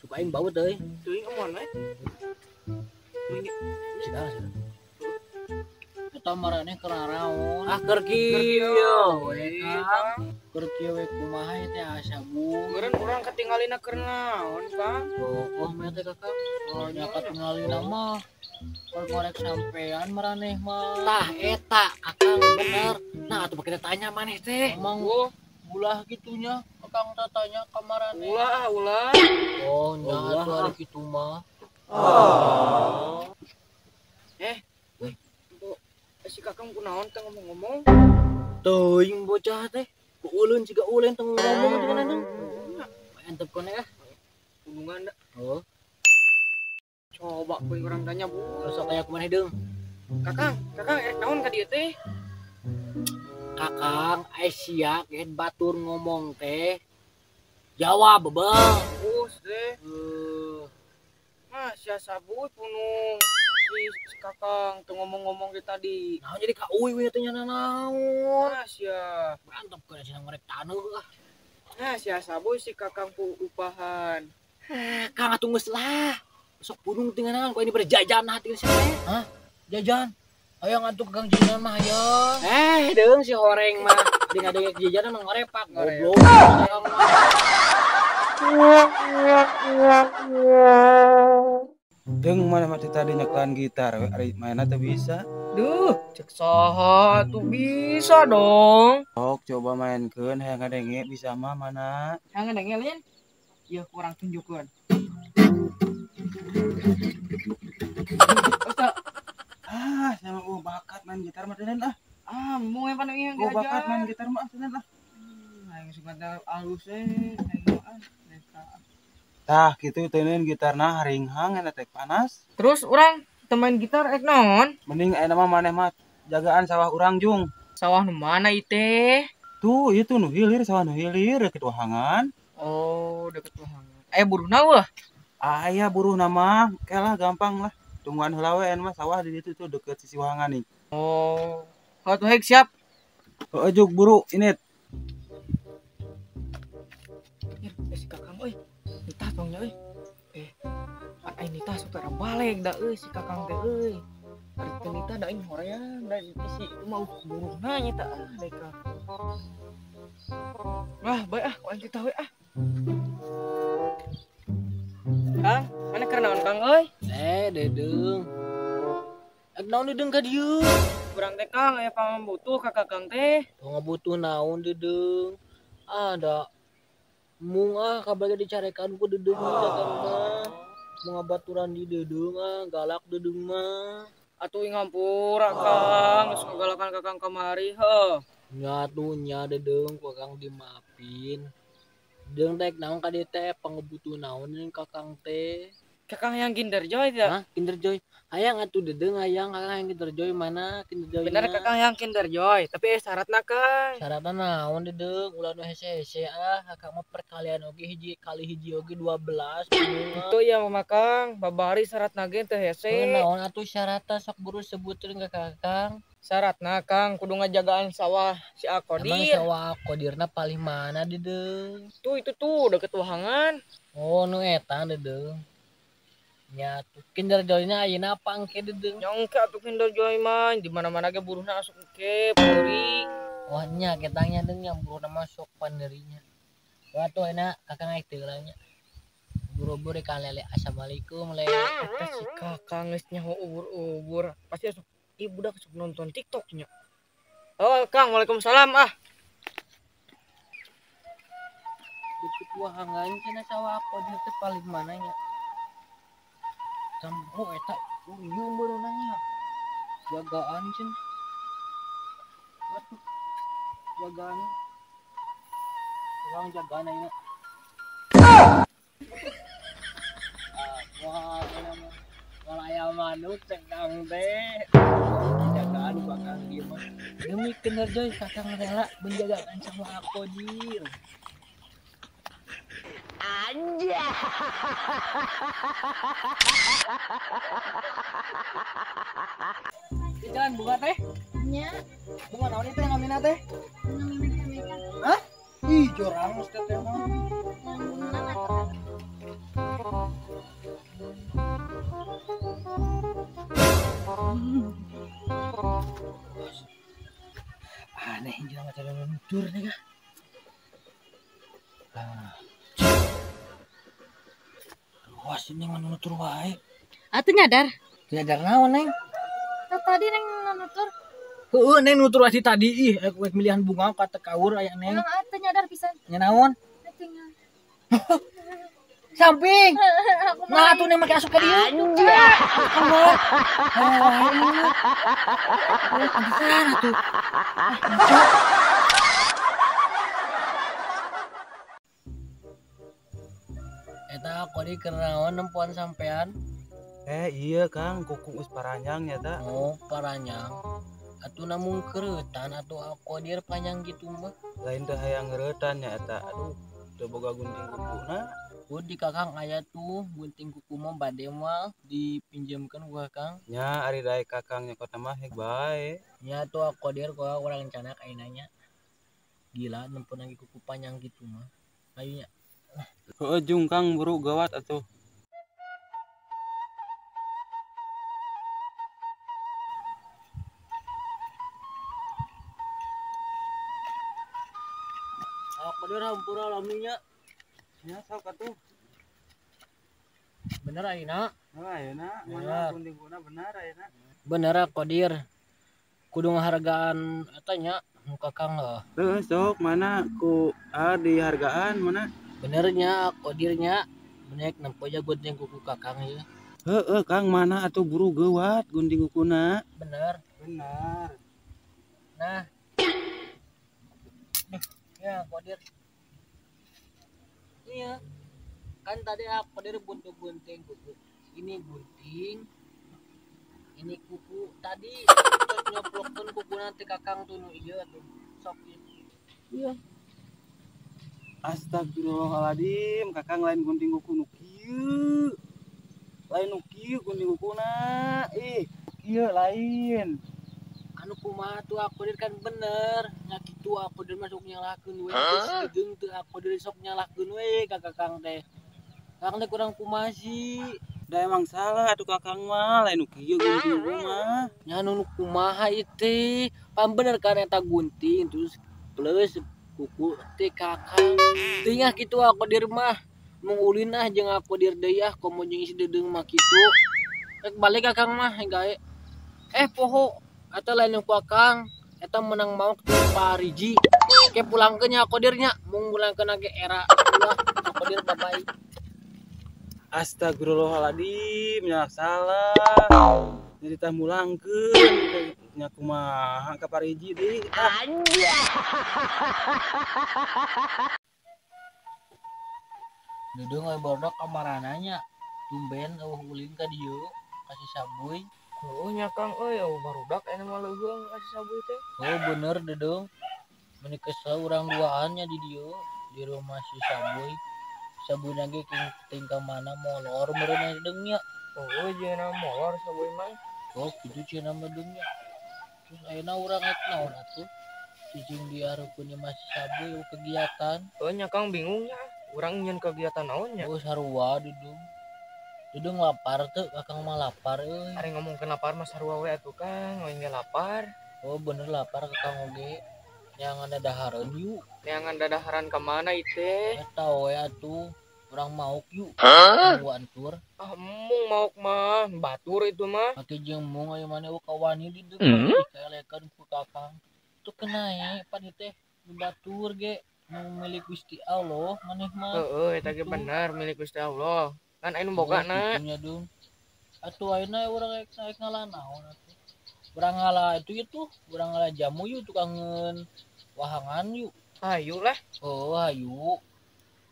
Suka aing bau teuy. Teuing amun we. Teuing. Sudah. Eta maraneh keur naraon? Ah keur kieu we Kang. Keur kieu we kumaha ieu teh asa bu. Meureun urang katingalina keur naon Kang? Oh, mah teh Kakang. Oh, nya katingalina mah keur ngorek sampean maraneh mah. Tah eta Kakang bener. Nah atuh pake tanya maneh teh. Emang ulah gitunya Kakang tanya ka maraneh. Ulah, ulah. Oh, nya atuh ari kitu mah. Oh. Si Kakang kunaon teh ngomong-ngomong? Teuing bocah teh. Ku ulun siga ulen teh ngomong teh kana. Entep kone ah. Hubungan da. Oh. Coba ku urang tanya bu. Sok aya kumaha deung? Kakang, Kakang erek naon ka dieu teh? Kakang ai sia geus batur ngomong teh. Jawab bebel. Us teh. Mah sia sabu punung. Si Kakang tuh ngomong-ngomong di tadi. Nah jadi ka uwi we teh nya naon. Nah sia mantap kana cenah ngorek taneuh ah. Nah sia sabu si Kakang ku upahan. Kang atuh geus lah. Sok punung teh naon ku ini berjajan hati sia teh. Hah? Jajan? Hayang atuh Kakang jajan mah hayang. Deung si horeng mah. Di ngadengek jajan mah ngorepak goblok. Deung mana mati tadi nyekelan gitar ari mainna teh bisa. Duh, cek saha tuh bisa dong. Sok coba mainkeun hayang ngadenge bisa mah mana. Hayang ngadenge lin? Ieu kurang tunjukkeun. Ah, sama gua bakat main gitar mah teunan ah. Ah, mau yang pandang ieu diajar. Gua bakat main gitar mah teunan ah. Hayang suka alus eh, hayang ah. Tah kitu teuneun gitarna haringhang eta teh panas. Terus urang teu main gitar ek naon? Mending ayeuna mah maneh mah jagaan sawah urang jung. Sawah nu mana ieu teh? Tuh itu nu hilir sawah nu hilir deket wahangan. Oh, deket wahangan. Aya buruhna weuh? Aya buruhna mah, kelah gampang lah. Tungguan heula we mah sawah di ditu tuh deket sisi wahangan nih. Oh. Heuh hek siap. Heuh juk buru ini. Si Kakang euy. Nitah tong nya euy. Aing nitah sok tara balik da euy si Kakang teh euy. Ari teu nitah da aing hoream da si itu mah buruhna nya tah ah deka. Wah, bae ah ku aing titah we ah. Kang, mana keur naon Kang euy? Dedeung. Ek naon dedeung ka dieu? Urang teh Kang aya pambutuh ka Kakang teh. Pangabutuh naon dedeung? Ah, da mung ah kabeh dicarekan ku dedeung Kakang mah. Mung ngabaturan di dedeung ah, galak dedeung mah. Atuh ngampura Kang, geus ngagalakan Kakang kamari heuh. Nya atuh nya dedeung ku Kakang dimaafin. Deung teh naon ka dieu teh pangabutuh naon deung Kakang teh? Kakang yang Kinder Joy teh? Hah, Kinder Joy. Hayang atuh dedeung hayang Kakang yang Kinder Joy mana Kinder Joy? Bener Kakang yang Kinder Joy, tapi syaratna Kang. Syaratna naon dedeung? Ulah nu hese-hese ah, Kakang mah perkalian oge hiji kali hiji oge 12. Itu ya mah Kang, babari syaratna ge teu hese. Naon atuh syaratna sok buru sebuteun ka Kakang. Syaratna Kang kudu ngajagaan sawah si Akodir. Emang sawah Akodirna paling mana dedeung? Tuh itu tuh deket wahangan. Oh nu eta dedeung. Nya tuh Kinder Joy-nya ayeuna apa engke dedeung? Nya engke atuh Kinder Joy mah di mana-mana ge buruhna asup engke peuri. Oh nya ketangnya deung nya buruhna masuk panerinya. Wah tuh enak Kakang naik teu lah nya. Buru-buru ka lele assalamualaikum le. Eta si Kakang geus nyaho ubur-ubur. Pasti asup ieu budak asup nonton TikTok nya. Oh Kang, waalaikumsalam ah. Deket wahangan cenah sawah Akodir teh paling mana nya? Oh eta uyung baru nanya jagaan cen. Waduh, jagaan orang jagaan aja. Wah, kalau ayam manuk cengkang teh jagaan bakal dia mah. Demi Kinder Joy Kakang rela menjagakan sama Akodir. Anjay. Jalan bunga teh? Nya. Bunga naon itu yang ngamina teh? Ngamina mereka. Hah? Ih, jorang teh mah. Yang bunga mah. Tidur nih kah? Ah. Luas ini nutur wae. Atuh nyadar. Nyadar naon, Neng? Tadi Neng nutur. Heeh, Neng nutur wae tadi ih, aku milihan bunga ka tekaur aya Neng. Emang atuh nyadar pisan. Nya naon? Samping. Nah, atuh Neng make asup ka dieu. Allah. Pantesan atuh. Eta kodi kenaon nempoan sampean? Iya Kang, kuku geus paranjang nya ta. Oh, paranjang. Atuh namung kereutan atuh kodir panjang gitu mah. Lain teh hayang ngereutan nya eta. Aduh, teu boga gunting kukuna. Oh, di Kakang aya tuh gunting kuku mah bade mah dipinjamkeun ku Kakang. Nya ari daek Kakang nyokot mah hek bae. Nya tuh kodir ku urang rencana ayeuna nya. Gila nempon lagi kuku panjang gitu mah. Ayo nya. Heeh jung Kang buru gawat atuh. Aku dir hampura laminya. Nya sok atuh. Bener ayeuna? Heuh ayeuna mana gunting kukuna bener ayeuna. Bener kodir. Kudu ngahargaan eta nya nu Kakang heuh. Heuh sok mana ku dihargaan mana? Benernya kodirnya menek nempo ja gunting kuku Kakang ya. Heeh Kang mana atuh buru geuwat gunting kukuna. Bener. Bener. Nah. Ya kodir. Iya. Kan tadi aku kodir buntung-gunting kuku. Ini gunting. Ini kuku tadi terus nyoplokkeun kuku nanti Kakang tuh nu ieu atuh. Sok ieu. Iya. Astagfirullahaladzim, Kakang lain gunting kuku nu kieu. Lain nu kieu gunting kukuna. Ih, kieu lain. Anu kumaha tuh aku dir kan bener. Nya kitu aku dir masuk nyalahkeun we. Geus deung teu aku dir sok nyalahkeun we ka Kakang teh. Kakang teh kurang kumaha sih? Da emang salah atuh Kakang mah, lain nu kieu gunting kuku mah. Nya nu kumaha ieu teh? Pan bener kan eta gunting terus plus kuku teh Kakang. Tingah kitu aku dir mah mung ulin ah jeung aku dir deui ah komo jeung isi dedeung mah kitu. Rek balik Kakang mah gae. Poho eta lain ku Kakang, eta menang maok ti Pariji. Ke pulangkeun nya aku dir nya, mung mulangkeun ge era. Ulah aku dir bye bye. Astagfirullahaladzim, nya salah. Jadi tah mulangkeun nya kumaha ka Pariji deui. Dedeung aya barudak kamarana nya. Tumben eueuh ulin ka dieu kasih sabuy. Heuh nya Kang euy, barudak aya mah leuheung kasih sabuy teh. Oh bener Dedeung. Meuni kesel urang duaan nya di dieu di rumah si Sabuy. Sabuy lagi tingkah mana molor meureun Dedeung nya. Oh jeung molor Sabuy mah. Oh kitu cenah mah Deung nya. Terus ayeuna urang rek naon atuh? Cicing di hareupeun imah si Sabuy kegiatan. Oh nya Kang bingung nya. Urang nyeun kegiatan naon nya? Oh sarua Dedeung. Dedeung lapar teu? Kakang mah lapar euy. Ari ngomongkeun lapar mah sarua we atuh Kang, we ge lapar. Oh bener lapar Kakang oge. Neangan dadahareun yuk. Neangan dadaharan ka mana ieu teh? Eta we atuh. Urang maok yuk. Nungguan tur. Ah mung maok mah batur itu mah. Atuh jeung mung aya maneh kawani di deuk. Kaelekeun ku Kakang. Tuh kenae pan ieu teh nu batur ge nu milik Gusti Allah maneh mah. Heeh eta ge bener milik Gusti Allah. Kan aya nu boga na. Kitu nya Dung. Atuh ayeuna urang rek ngala naon atuh. Urang ngala itu itu, urang ngala jamu yuk tukangeun wahangan yuk. Hayu lah. Oh hayu.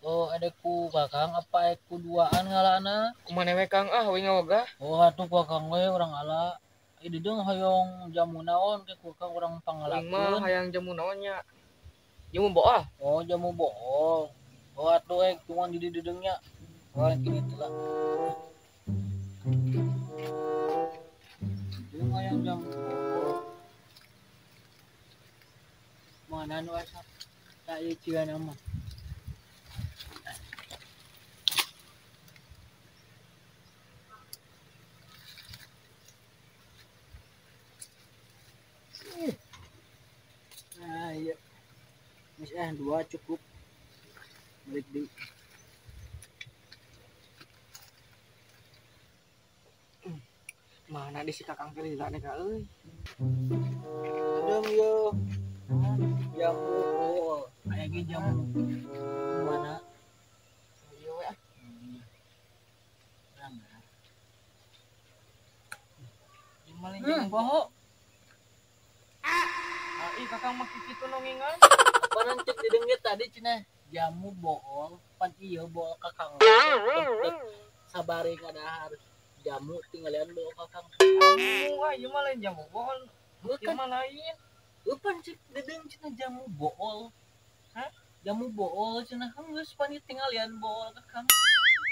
Oh ada ku Kakang apa ku duaan ngalana? Kumaha we Kang ah we ngawoga. Oh atuh ku Kakang we urang ngala. Ieu deung hoyong jamu naon ke ku Kakang urang pangalakeun. Mah hayang jamu naon nya? Jamu boah. Oh jamu bohong. Oh atuh we tungguan di dedeung nya. Oh kitu lah. Deung hayang jamu bohong. Mana nu asa? Tak ieu cigana mah. Nah, iya. Ah, dua cukup. Balik deui. Mana di si Kakang teh lila ka euy. Adem yo. Jamu bool. Aya ge jamu. Mana? Ieu we ah. Ieu mah lain jamu boho. Ah, ih Kakang mah kitu nongingan. Apaan cek didengar tadi cenah jamu bool, pan ieu bool Kakang. Sabari ngadahar jamu tinggalian bool Kakang. Jamu ah ieu mah lain jamu bool. Ieu mah lain. Eupan cek dedeng cenah jamu bool. Hah? Jamu bool cenah geus pan ieu tinggalian bool Kakang.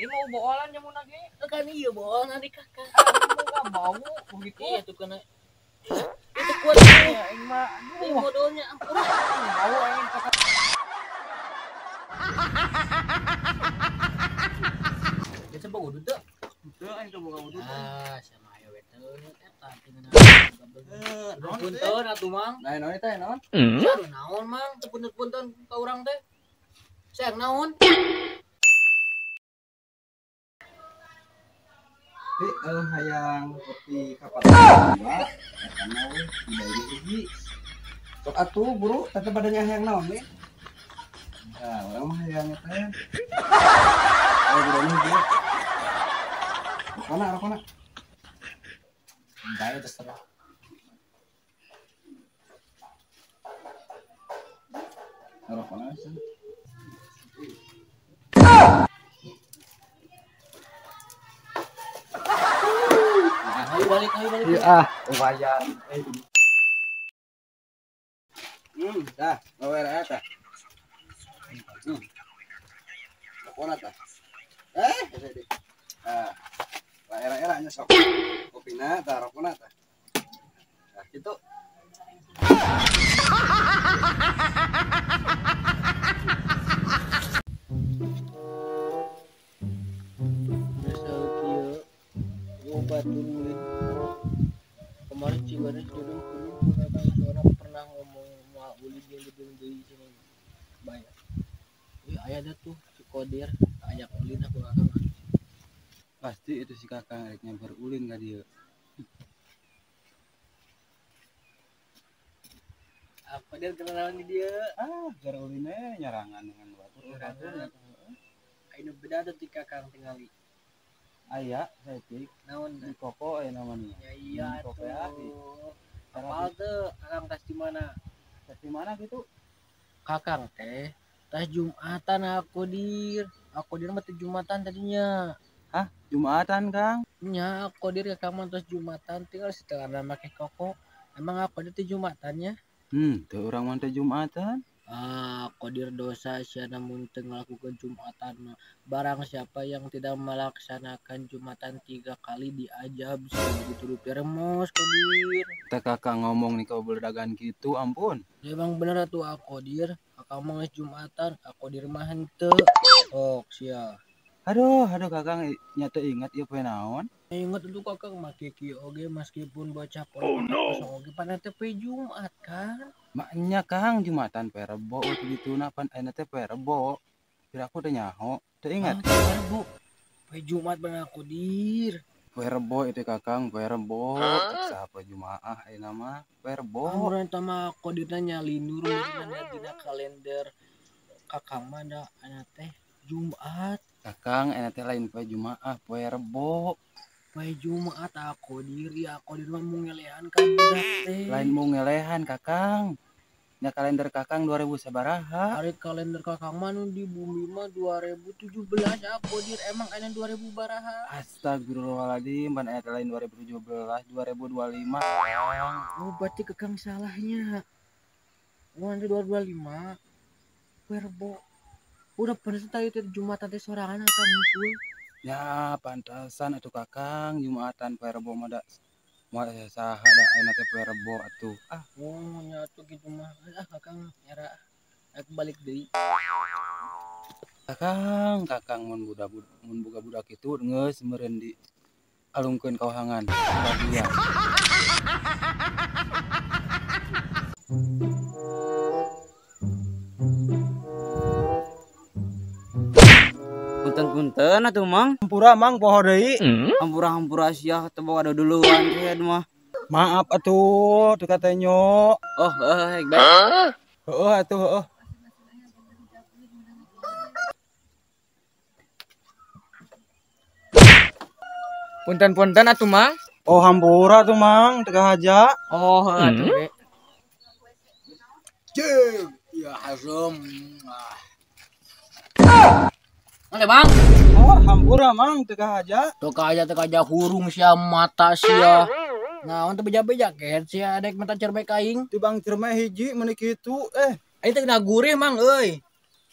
Dia mau boolan jamu nage. Kan ieu bool na di Kakang. Ah, bau begitu. Iya tuh kena. Itu kuat ya, aing mah. Aduh, modalnya ampun. Bau aing Kakang. Dia coba udut teu? Teu aing teu boga udut. Ah, sama ayo we teu eta tinggal. Punten atuh Mang. Nah, naon teh naon? Aduh naon Mang, teu punten-punten ka urang teh. Sayang naon? Di hayang kopi kapat dua, eta mah we dibayar hiji. Sok atuh buru, teh badanya hayang naon we? Nah, urang mah hayang teh. Oh, buru hiji. Rokona, rokona. Bae terserah. Rokona sih. Ayo balik, ayo balik. Iya ah, lumayan. Dah, bawa eta. Rokona tah. Eta deh. Ah. Lah era-era nya sok. Kopina tah rokona tah. Nah, kitu. Biasa kieu. Batur ulin. Kemarin cigana dudung ulin kakang seorang pernah ngomong moal ulin jeung gedung deui cenah. Bayar. Ih aya da tuh si Kodir ajak ulin aku kakang. Pasti itu si Kakang rek nyamper ulin ka dieu. Apa dia kenalan di dia? Ah, jar ulinnya nyarangan dengan batur. Nyarangan. Ayeuna beda teh ti Kakang tingali. Aya saeutik. Naon di koko aya namanya. Ya iya Di koko atuh. Apal teu Kakang tas di mana? Tas di mana gitu? Kakang teh tas Jumatan aku dir. Aku dir mah teu Jumatan tadinya. Hah? Jumatan, Kang? Nya aku dir Kakang mah tas Jumatan tinggal setelah make koko. Emang aku dir teh Jumatannya? Teu urang mah teh Jumatan. Ah, kodir dosa sia namun teu ngalakukeun Jumatan mah. Barang siapa yang tidak melaksanakan Jumatan 3 kali diajab begitu rupiah remos kodir. Teh Kakang ngomong nih kau berdagan gitu, ampun. Ya emang bener atuh kodir, Kakang mah geus Jumatan, kodir mah henteu. Oh, sia. Aduh, aduh Kakang nya teu ingat ieu poe naon? Ingat itu Kakang make kieu oge meskipun bocah oh, no. Kosong oge pan teh poe Jumat kan. Maknya Kang Jumatan poe Rebo dituna pan ayeuna teh poe Rebo. Kira aku teh nyaho, teu ingat. Ah, poe Rebo. Poe Jumat bener aku dir. Poe Rebo itu Kakang, poe Rebo. Saha poe Jumaah ayeuna mah poe Rebo. Amun eta mah kodirna nyalindur dina dina kalender Kakang mah da ayeuna teh Jumat. Kakang ayeuna teh lain poe Jumaah, poe Rebo. Poe Jumat aku diri, aku diri mah mau ngelehan ka budak teh. Lain mau ngelehan Kakang. Nya kalender Kakang 2000 sabaraha? Ari kalender Kakang mah nu di bumi mah 2017 aku dir, emang aya 2000 baraha? Astagfirullahaladzim, pan aya lain 2017, 2025. Oh, berarti Kakang salahnya. Oh, nanti 2025. Poe Rebo. Udah pantesan tadi teh Jumatan teh sorangan Kakang ngumpul. Ya, pantesan atuh Kakang Jumatan poe Rebo mah da moal aya saha da ayeuna teh poe Rebo atuh. Ah, oh nya atuh kitu mah. Ah, Kakang era aku balik deui. Kakang, Kakang mun budak mun boga budak kitu geus meureun di alungkeun ka ohangan. Bagia. Punten-punten atuh Mang. Hampura Mang poho deui. Hampura-hampura sia teu boga duluan kehed mah. Maaf atuh teu katenyo. Oh, heuh bae. Heuh atuh heuh. Punten-punten atuh Mang. Oh hampura tuh Mang, teu kahaja. Oh, heuh atuh ge. Cek, ya asem. Oke Bang. Oh hampura Mang, teu kahaja. Teu kahaja hurung sia mata sia. Naon teu beja-beja kehed sia adek minta cerme ka aing. Ti Bang cerme hiji meuni kitu Aing teh kena gurih Mang euy.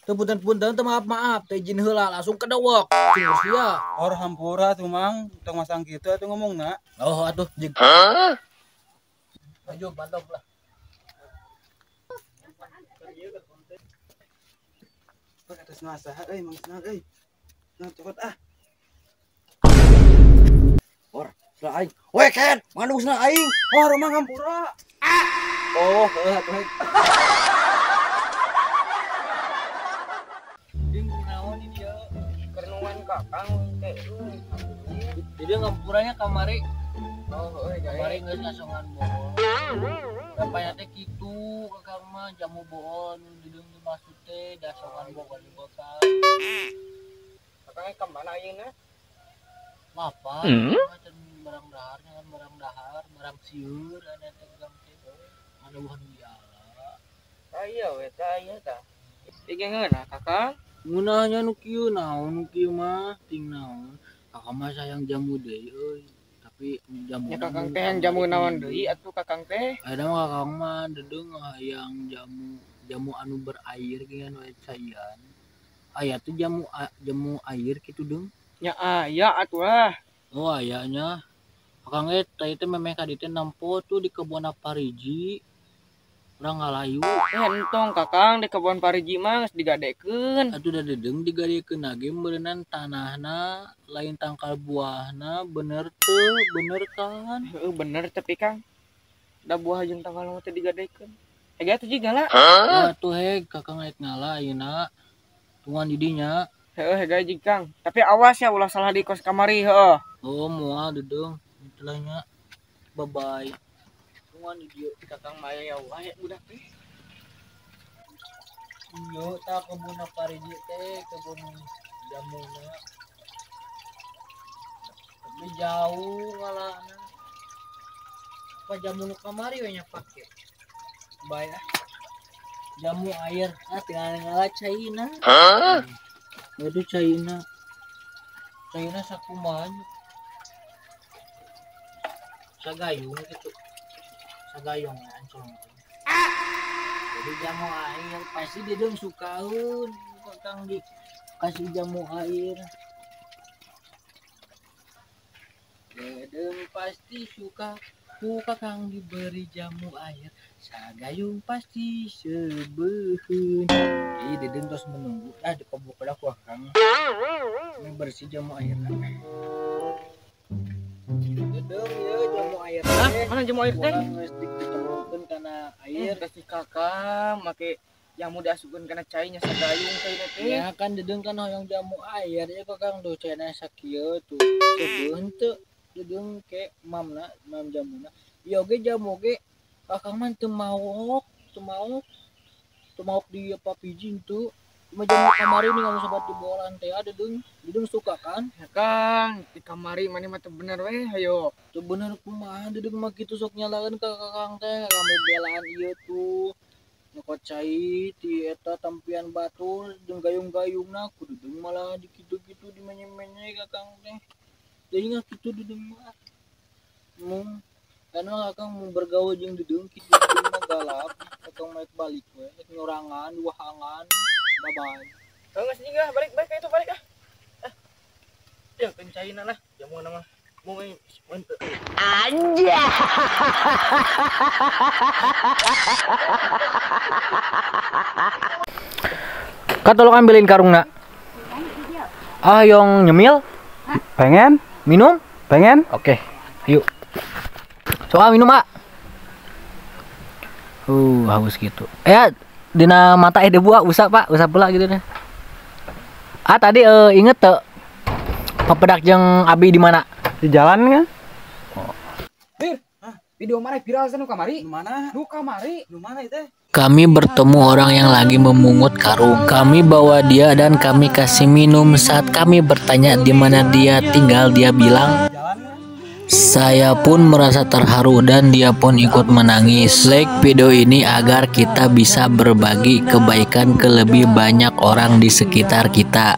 Teu punten-punten teu maaf-maaf, teu izin heula langsung kedewek. Cing sia. Or hampura tuh Mang, tong masang kitu atuh ngomongna. Oh atuh jeung. Maju mantap lah. Pak atas saha euy Mang Senang euy. Nah cokot ah. Or, salah aing. We kehed, ngandung senang aing. Oh, Mang hampura. Oh, heuh atuh. Ding naon ini ya? Kernuan kakang teh euy. Jadi ngampuranya kamari. Oh, heuh kamari geus ngasongan bohong. Bapaknya teh kitu kakang mah jamu bohong dideung dimaksud teh dasongan bohong di bakal. Kakangnya ka mana ayeuna? Lapar, can barang daharnya kan barang dahar, barang sieur aya teh kakang teh. Anu buhan biala. Aya we tah ieu tah. Ieu ngeunah kakang. Ngeunahnya nu kieu naon nu kieu mah ting naon. Kakang mah sayang jamu deui euy. Tapi jamu nya kakang teh yang jamu naon deui atuh kakang teh. Ada mah kakang mah dedeung hayang jamu jamu anu berair geuningan we caian. Aya tuh jamu jamu air kitu deung. Nya aya atuh lah. Oh aya nya. Kakang ge tadi teh memeh ka dieu teh nempo tuh di kebon pariji. Urang ngalayu. Entong kakang di kebon pariji mah geus digadekeun. Atuh da dedeung digadekeun ge meureunnan tanahna lain tangkal buahna bener teu bener kan? Heuh bener tapi Kang. Da buah jeung tangkal mah teu digadekeun. Hege atuh jeung ngala. Atuh heg kakang rek ngala ayeuna. Tungguan di dinya. Heuh hege jeung Kang. Tapi awas ya ulah salah di kos kamari heuh. Oh moal dedeung itulah nya. Bye bye. Tungguan di dieu kakang mah ya wae budak teh. Ieu tah kebun pariji teh kebun jamuna. Tapi jauh ngalana. Apa jamu nu kamari we nya pake. Bae ah. Jamu air ah tinggal ngala caina. Itu caina. Caina sakumaha. Sagayung gitu. Sagayung ancol. Jadi jamu air pasti dia dong sukaun kakang dikasih jamu air. Dedeng pasti suka ku kakang diberi jamu air. Sagayung pasti sebeun. Jadi dedeng terus menunggu ah dipabuk ku kakang. Ini bersih jamu air. Dedeng ya jamu air teh. Mana jamu air teh? Geus dicemplungkeun kana air. Kasih kakang make jamu diasupkeun kana cai nya sagayung caina teh. Ya kan dedeng kan hoyong jamu air ya kakang tuh caina sakieu tuh. Sebeun teu dedeng ke mamna, mam jamuna. Ieu oge jamu oge kakang mah teu maok, teu maok. Teu maok di papijing tuh. Cuma jamu kamari nih kamu sobat di bolan teh ada dedeng. Dedeng suka kan? Ya Kang, di kamari mana mah teu bener weh hayo. Teu bener kumaha dedeng mah kitu sok nyalakeun ka kakang teh, kakang bebelaan ieu tuh. Nyokot cai ti eta tampian batur jeung gayung-gayungna ku dedeng malah di kitu-kitu dimenye-menye kakang teh. Jadi nggak kitu dedeng mah. Mung karena kakang mau bergaul jeung dedeng kitu dedeng mah galak, kakang mah balik we, nyorangan, wahangan. Bye bye. Kalau nggak singgah balik balik itu balik ah. Ya pencaina lah jamu nama. Mau Anjay. Kak tolong ambilin karungna. Ah, yang nyemil? Pengen? Minum? Pengen? Oke, yuk. Soal minum, ah. Haus gitu. Dina mata debu ah, usap Pak, usap pula gitu deh. Ah, tadi inget teu? Papedak jeung Abi di mana? Di jalan kan? Bir, video mana viral nu kamari? Nu mana? Nu kamari. Nu mana itu? Kami bertemu orang yang lagi memungut karung. Kami bawa dia dan kami kasih minum. Saat kami bertanya di mana dia tinggal, dia bilang, saya pun merasa terharu dan dia pun ikut menangis. Like video ini agar kita bisa berbagi kebaikan ke lebih banyak orang di sekitar kita.